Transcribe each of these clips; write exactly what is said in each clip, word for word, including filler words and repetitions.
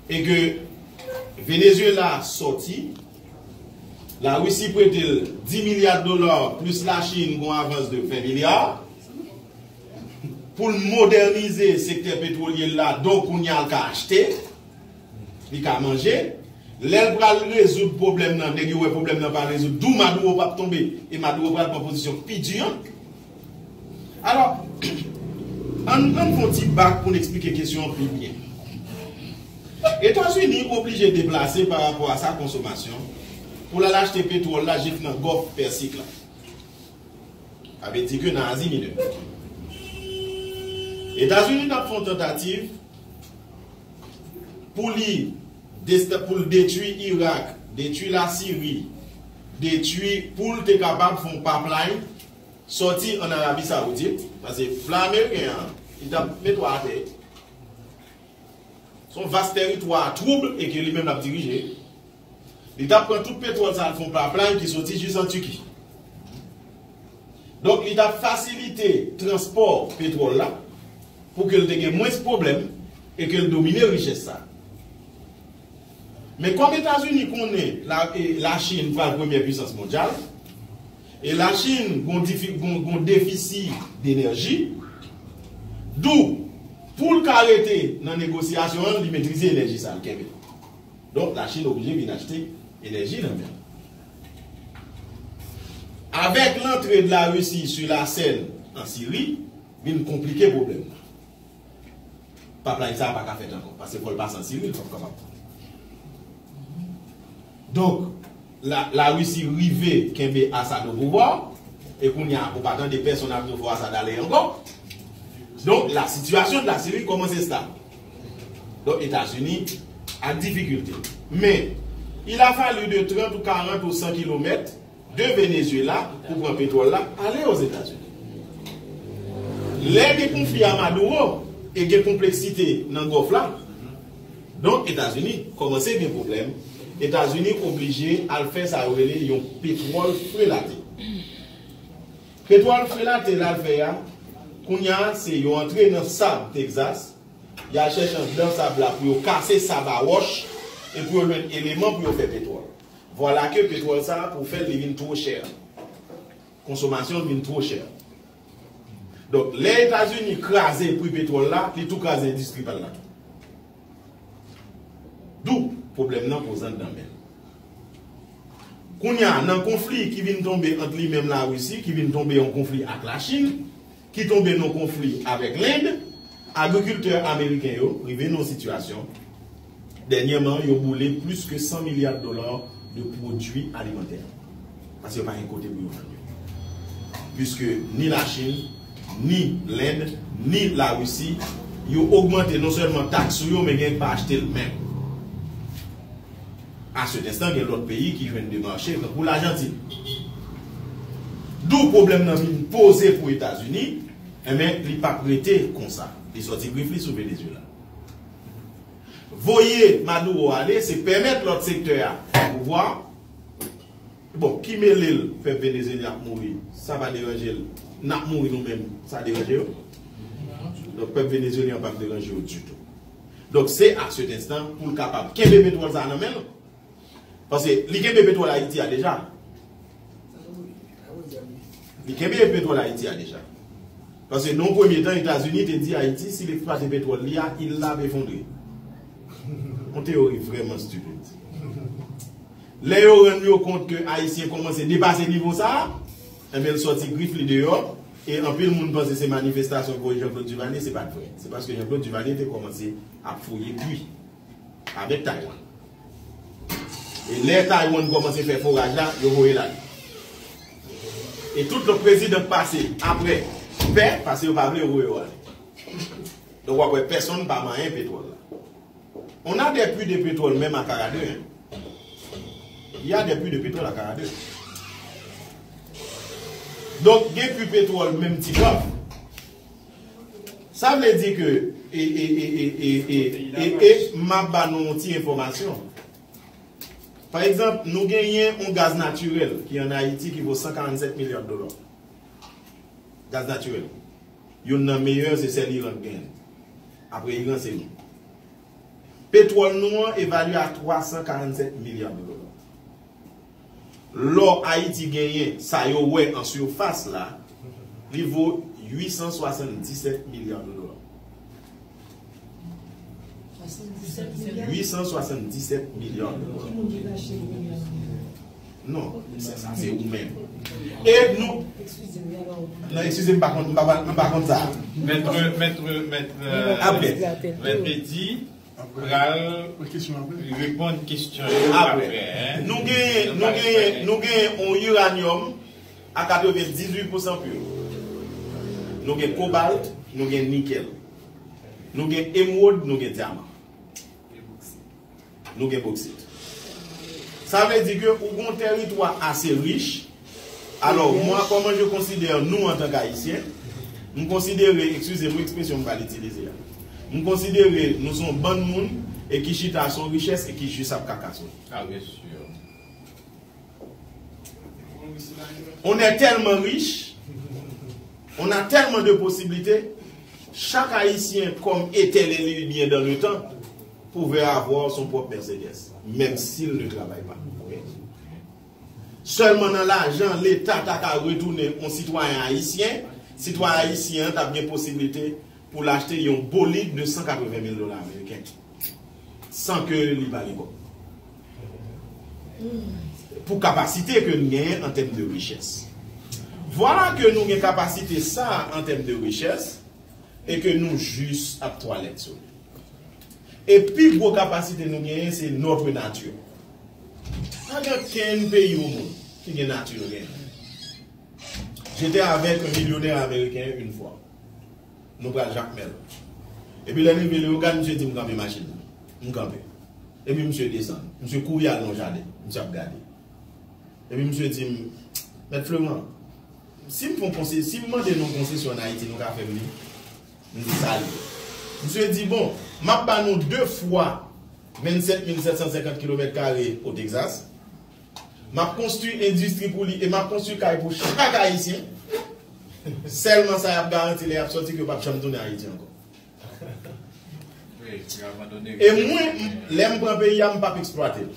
E ke Venezuela sòti, Larisi prete l dis milya dola, plis Lachin gon avans de ven milya pou l modènize sektè petwolye l la, donk kounye a l ka achte, li ka manje. Lè l pral rezoud pwoblèm nan, nèg yo wè pwoblèm nan pa rezoud, dou Maduro p ap tonbe, e Maduro pral pran pozisyon ki pi di an. Alò, ann, ann fè yon ti bak pou n eksplike kesyon an pi byen. Etazini oblije deplase pa rapò a sa konsomasyon pou l al achte petwòl la jis nan Gòf Pèsik la. Sa vle di ke nan Azi Minè. Etazini t ap fè yon tantativ pou li desta-, pou l detwi Irak, detwi Lasiri, detwi, pou l te kapab fè yon pipeline sòti ann Arabi Sawoudit, paske flan ameriken an, li t ap met w atè. Se yon vas tèritwa twoub e ke li menm l ap dirije. Li t ap pran tout petwòl sa a, l fè yon pipeline ki soti jis an Tiki. Donk, li t ap fasilite transpò petwòl la pou ke l te gen mwens pwoblèm e ke l domine richès sa a. Men kòm Etazini konnen la, e, Lachin pral premyè pwisans mondyal, e Lachin gon difi-, gon, gon defisi denèji, dou, pou l ka rete nan negosyasyon an, li metrize enèji sa a, l kenbe. Donk, Lachin oblije vin achte enèji nan men l. Avèk lantre de Larisi sou lasèn an Siri, vin konplike pwoblèm nan. Pipeline sa a pa ka fèt ankò, paske fò l pase an Siri, l p ap kapab. Donk, la, Larisi rive kenbe Assad o pouvwa, e kounye a, ou pa tande pèsonn ap di fò Assad ale ankò. Donk, la situation de la Syrie kòmanse stab. Donk, Etazini ak difikilte. Men, il a fallu de trente ou quarante ou cent kilomètres de Venezuela pou pran petwòl la ale Ozetazini. Lè gen konfli a Maduro e gen konpleksite nan Gòf la, donk Etazini kòmanse gen pwoblèm. Etazini oblije al fè sa yo rele yon petwòl frelate. Petwòl frelate l al fè a, kounye a se yo antre nan sab Texas, y al chèche anndan sab la pou yo kase sab a wòch e pou yo jwenn eleman pou yo fè petwòl. Vwala ke petwòl sa a, pou fè l, li vin two chè. Konsomasyon l vin two chè. Donk, lè Etazini kraze pri petwòl la, li tou kraze endistri pa l la tou. Dou pwoblèm nan poze anndan men l. Kounye a, nan konfli ki vin tonbe ant li menm Larisi, ki vin tonbe yon konfli ak Lachin, ki tonbe nan konfli avèk Lend, agrikiltè ameriken yo rive nan yon sitiyasyon, dènyèman, yo boule plis ke san milya de dola de pwodui alimantè. Paske yo pa gen kote pou yo vann yo. Piske ni Lachin, ni Lend, ni Larisi, yo ogmante non sèlman taks sou yo, men gen pa achte l menm. A se enstan, gen lòt peyi ki jwenn de mache, tankou Lajantin. Dou pwoblèm nan vin poze pou Etazini, enben, li p ap rete konsa. Li sòti grif li sou Venezuela. Voye Maduro ale, se pèmèt lòt sektè a pran pouvwa. Bon, ki mele l, pèp venezuelyen ap mouri, sa pa deranje l. N ap mouri nou menm, sa deranje yo? Donk, pèp venezuelyen an p ap deranje yo ditou. Donk, se a se enstan pou l kapab kenbe petwòl sa a nan men l. Paske li kenbe petwòl Ayiti a deja. Li kenbe petwòl Ayiti a deja. Paske nan yon premye tan, Etazini te di Ayiti, si l eksplwate petwòl li a, il la va effondrer. Yon teyori vrèman stupid. Lè yo rann yo kont ke Ayisyen kòmanse depase nivo sa a, enben, l sòti grif li deyò, e anpil moun panse se manifestasyon k voye Jean-Claude Duvalier, se pa t vre. Se paske Jean-Claude Duvalier te kòmanse ap fouye pwi avèk Taiwan. E lè Taiwan kòmanse fè foraj la, yo voye l ale. E tout lòt prezidan k pase apre pè, paske yo pa vle yo voye yo ale. Donk, w ap wè pèsonn pa manyen petwòl la. On a des puits de pétrole même à Caradeux, hein. Il y a des puits de pétrole à Caradeux. Donk, gen pwi petwòl menm ti kòf. Sa vle di ke, e, e, e, e, e, e, e, e, m ap ba nou yon ti enfòmasyon. Pa egzanp, nou genyen yon gaz natirèl ki ann Ayiti ki vo san karannsèt milya de dola. Gaz natirèl. Youn nan meyè, se sèl Iran k genyen. Apre Iran, se nou. Petwòl nou an evalye a twa san karannsèt milya de dola. Lò Ayiti genyen, sa yo wè an sifas la, li vo uit san swasanndisèt milya de dola. Uit san swasanndisèt milya de dola. Non, se sa, se ou menm. E nou, non, eskize m, m pa konn, m pa, m pa konn sa. Mèt, mèt, mèt, euh, Apre. Mèt Pedi pral reponn kesyon yo apre, hein. Nou genyen, nou genyen, nou genyen yon iranyòm a katrevendizuit pousan pur. Nou gen kobalt, nou gen nikèl. Nou gen emwòd, nou gen dyaman. Nou gen boksit. Sa vle di ke ou gon tèritwa ase rich. Alò, mwen, kòman je konsidere nou antanke Ayisyen, m konsidere, eskize m pou ekspresyon m pral itilize a, m konsidere nou se yon bann moun e ki chita sou yon richès e ki jis ap kakasone. Ah, bien sûr. On est tellement riche, on a tellement de possibilités, chaque Haïtien, comme était les Libyens dans le temps, pouvait avoir son propre Mercedes, même s'il ne travaille pas. Sèlman nan lajan, Leta ta ka retounen yon sitwayen ayisyen, sitwayen ayisyen an t ap gen posiblite pou l achte yon bolid de san katreven mil dola ameriken. San ke li ba li kòb. Pou kapasite ke n genyen an tèm de richès. Vwala ke nou gen kapasite sa a an tèm de richès, e ke nou jis ap twalèt sou li. E pi gwo kapasite nou genyen, se notre nature. Pa gen okenn peyi o mond ki gen nati nou genyen. J'étais avec un millionnaire américain une fois. Nou pral Jakmèl. Epi lè n rive Leyogàn, misye di m kanpe machin nan. M kanpe. Epi misye desann. Misye kouri al nan jaden. Misye ap gade. Epi misye di m, Mèt Fleman, si m fè yon konse-, si m mande nou konsesyon an Ayiti, nou ka fè m li? M di, sa l ye. Misye di, bon, m ap ba nou de fwa vennsèt mil sèt san senkant kilomèt kare o Texas. M ap konstwi endistri pou li e m ap konstwi kay pou chak Ayisyen. Sèlman sa y ap garanti lè y ap sòti, ke yo p ap janm tounen Ayiti ankò. E mwen, m-, lè m pran peyi a, m p ap eksplwate l.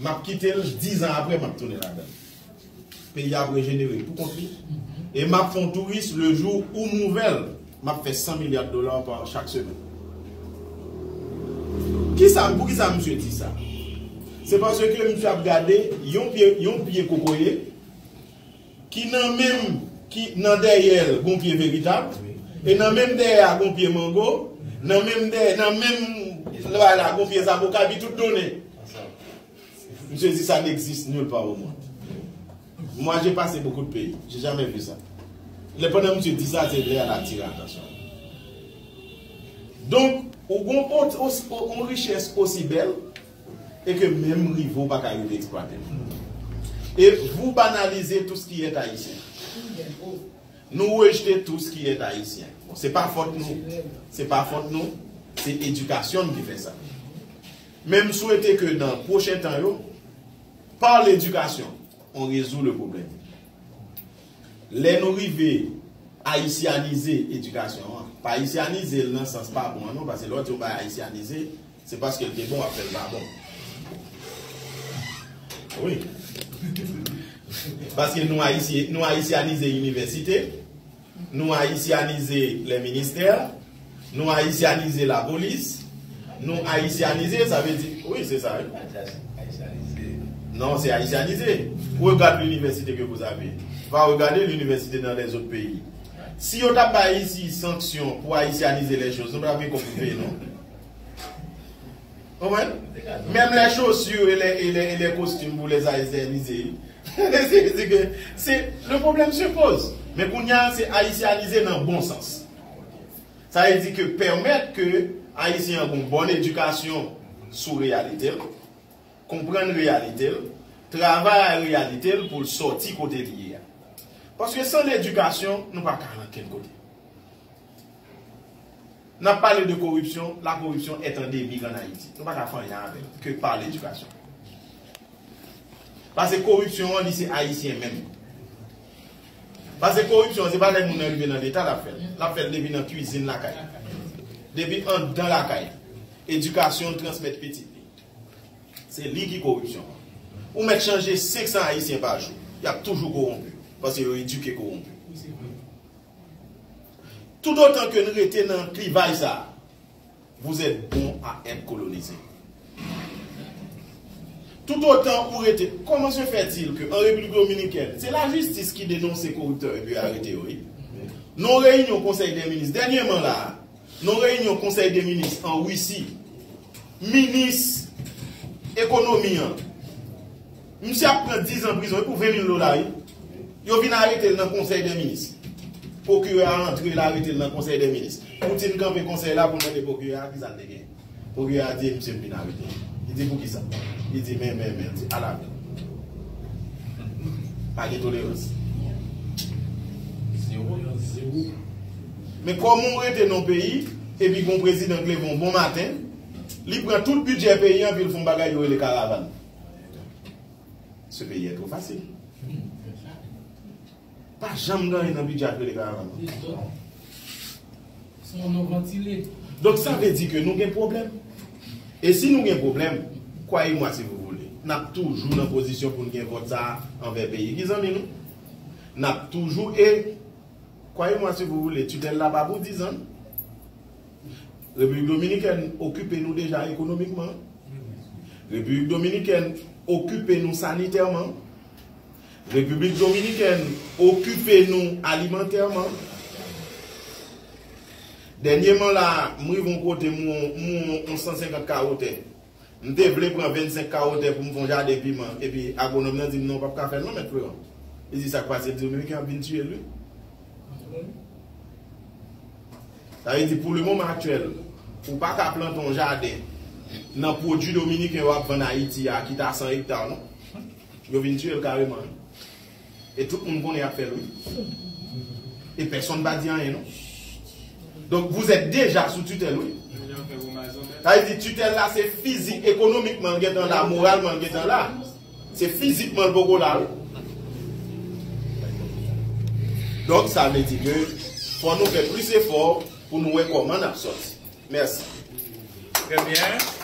M ap kite l, diz an apre, m ap tounen ladan l. Peyi a ap rejenere pou kont li. E m ap fè yon touris le jour ou m ouvè l, m ap fè san milya de dola pa chak semèn. Kisa, poukisa misye di sa? Se paske misye ap gade yon pye, yon pye kokoye ki nan menm, ki nan dèyè l gon pye veritab, e nan menm dèyè a gon pye mango, nan menm dèyè, nan menm la la gon pye zaboka, epi tout donnen. Misye di, ça n'existe nulle part au monde. Moi, j'ai passé beaucoup de pays, j'ai jamais vu ça. Lè pandan misye di sa, se lè a l atire atansyon. Donk, ou gon ot-, os-, o-, on richès osi bèl, e ke menm rive w pa ka rive eksplwate l. E vous banalisez tout ce qui est haïtien. Nou rejte tout ce qui est haïtien. Bon, se pa fòt nou. Se pa fòt nou. Se edikasyon n ki fè sa. Men m swete ke nan pwochen tan yo, par l'éducation, on résout le problème. Lè nou rive ayisyanize edikasyon an, pa ayisyanize l nan sans pa bon an non, paske lè w di yon bagay ayisyanize, se paske l te bon, w ap fè l pa bon. Wi. Paske nou ayisye-, nou ayisyanize inivèsite, nou ayisyanize lè ministè, nou ayisyanize lapolis, nou ayisyanize, sa vle di, wi, se sa, wi. Non, se ayisyanize. Regarde l'université que vous avez. Va regarder l'université dans les autres pays. Si yo t ap bay isi sanksyon pou ayisyanize lè choz, nou pa t ap gen kòb pou peye, non. Konprann? Menm lè chosi e lè, e lè, e lè kostim pou lè ayisyanize. Se, se ke, se, le problème se pose. Men kounye a, se ayisyanize nan bon sans. Sa vle di ke pèmèt ke Ayisyen an gon bòn edikasyon sou reyalite l, konprann reyalite l, travay ak reyalite l pou l sòti kote li ye a. Paske san ledikasyon, nou pa ka al ankenn kote. N ap pale de koripsyon, la corruption est endémique en Haïti. Nou pa ka fè anyen avè l, ke pa ledikasyon. Paske koripsyon an, li se Ayisyen menm. Paske koripsyon an, se pa lè moun nan rive nan Leta l ap fè l. L ap fè l depi nan kwizin lakay. Depi anndan lakay. Edikasyon l transmèt pitit li. Se li ki koripsyon an. Ou mèt chanje senk san Ayisyen pa jou, y ap toujou kowonpi, paske yo edike kowonpi. Toutotan ke n rete nan klivaj sa a, vous êtes bon à être colonisé. Toutotan ou rete, comment se fait-il que en République Dominicaine, c'est la justice qui dénonce ces corrupteurs et puis arrête yo, wi. Nan reyinyon Konsèy dè Minis, dènyèman la, nan reyinyon Konsèy dè Minis an Risi, minis ekonomi an, misye ap pran diz an prizon, e pou ven mil dola, wi. Yo vin arete l nan Konsèy dè Minis. Pwokirè a antre, l arete l nan Konsèy dè Minis. Poutine kanpe konsèy la pou l mande pwokirè a kisa l te gen. Pwokirè a di, e misye m vin arete. Li di, poukisa? Li di, men, men, men, di, alavèl. Pa gen tolerans. Zewo, zewo. Men kòman w rete nan peyi, epi gon prezidan k leve yon bon maten, li pran tout bidjè peyi an, epi l fè yon bagay yo rele karavàn. Ce pays est trop facile. Pa janm gen anyen nan bidjè a k rele karavàn. Se yon non vantile. Donk, sa vle di ke nou gen pwoblèm. E si nou gen pwoblèm, croyez-moi si vous voulez, n ap toujou nan pozisyon pou n gen vòt sa a anvè peyi ki zanmi nou. N ap toujou, e, croyez-moi si vous voulez, titèl la pa pou diz an. Repiblik Dominikèn okipe nou deja ekonomikman. Repiblik Dominikèn okipe nou sanitèman. Repiblik Dominikèn okipe nou alimantèman. Dènyèman la, m rive yon kote, m wè yon, m wè yon san senkant kawo tè. M te vle pran vennsenk kawo tè pou m fè yon jaden piman, epi agwonòm nan di m, "Non, w p ap ka fè l non, mèt Florent." Li di, "Sa k pase?" M di, "Dominiken ap vin tiye l, wi." Sa vle di, pou le moman aktyèl, ou pa ka plante yon jaden nan pwodui dominiken yo ap vann Ayiti a, ki ta san ekta, non. Yo vin tiye l kareman, wi. E tout moun konnen y ap fè l, wi. E pèsonn pa di anyen, non. Donk, vous êtes déjà sous tutelle, wi. Sa vle di, titèl la, se fizik, ekonomikman, l gentan la, moralman, l gentan la. Se fizikman, l poko la, wi. Donk, sa vle di ke fò nou fè plis efò pou nou wè kòman n ap sòti. Mèsi. Trè byen.